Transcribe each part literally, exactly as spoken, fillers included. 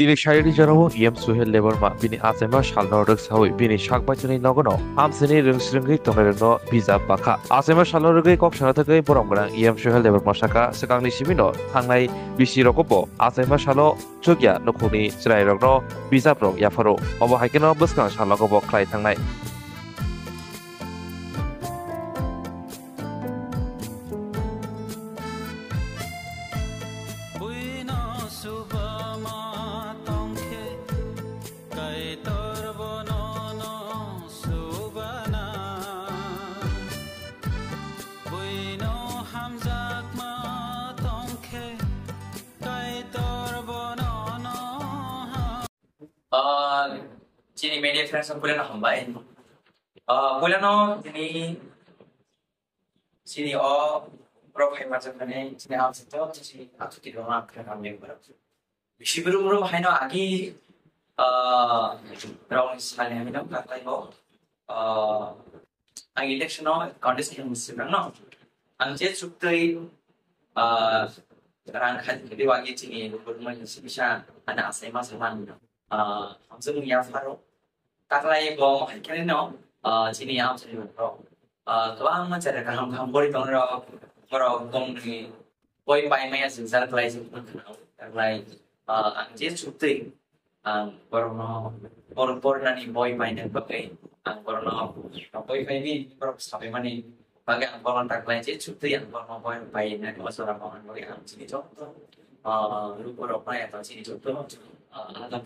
Tini Shayari jorao E M Suhel Debbarma bini achaima salno rwksawi bini sakbaitini nogono amchaini rwngsrwngwi tongnairokno bijap bakha. Achaima salno rwgwi kok sana thagwi borom gwnang E M Suhel Debbarma saka, swkangni simino thangnai bisi rogobo achaima salo chukya nukhungni chwrairokno bijaprok yapharo. Obo hai kheno bwskang salogobo khlai thangnai. Buino subama tongkhe, Kaitor bono no subana. Buino hamjakma tongkhe, Kaitor bono no ha- Ah, chini media friends ang puila hambai. Ah, puila no chini Chini o borok hai masa phani chini amsa to chini atuti rok ang khe hamya borok. Bisi brum brum haino agi, ah, rong sani haino kaklai bo. Ah, ang election o contest khe musi rang no. Ang je chuktwi, ah, rang khai di wagi chini brum brum sisa ana asai masa man. Ah, ang chini ya faro. Taklai bo hai khe no, ah, chini amsa ni rok. Ah, kwbangma chara kaham kaham bori tong rok, borok tongni boi pai maya jwngjal klai se wngkha. Taklai, ah, ang je chuktwi, ang borokno, borok pornani boi paina bagwi, ang borokno boi paini, borok sabaimani bagwi ang borokno taklai je chuktwi ang borokno boi paina o jora mo ang bagwi ang chini joto, ah, lukurokno ya chini joto, ah, alak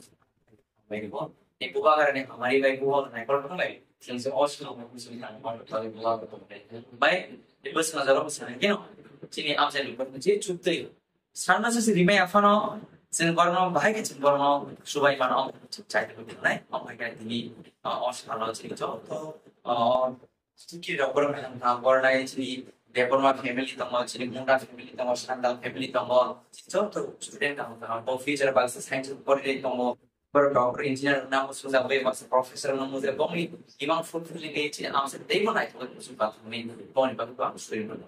Bai bo, ni bubagra ni hamari bai bubagra ni kol kol bai. Sing sing os no mo sing tang kol kol bubagra to bai. Bai, ni bus na jaro bus na kino. Chini am sai lupa je chup tei. Sana se rimai afano, sing korno bai ke ching korno subai mano chai to nai. Am bai ka tini os halo chini to to Chini rok borok hai wngkha, borok nai chini Debbarma family tongo, chini Munda family tongo, Sandal family tongo, chini joto student tongo, tongo. Bo future baksa science pori tongo, borok doctor, engineer wngna muchung jak, bai baksa professor wngna muchung jak, bongni imang fulfilling khe chini amsa teibo naithok muchung baksa ni bongni bagwi bang suri mano.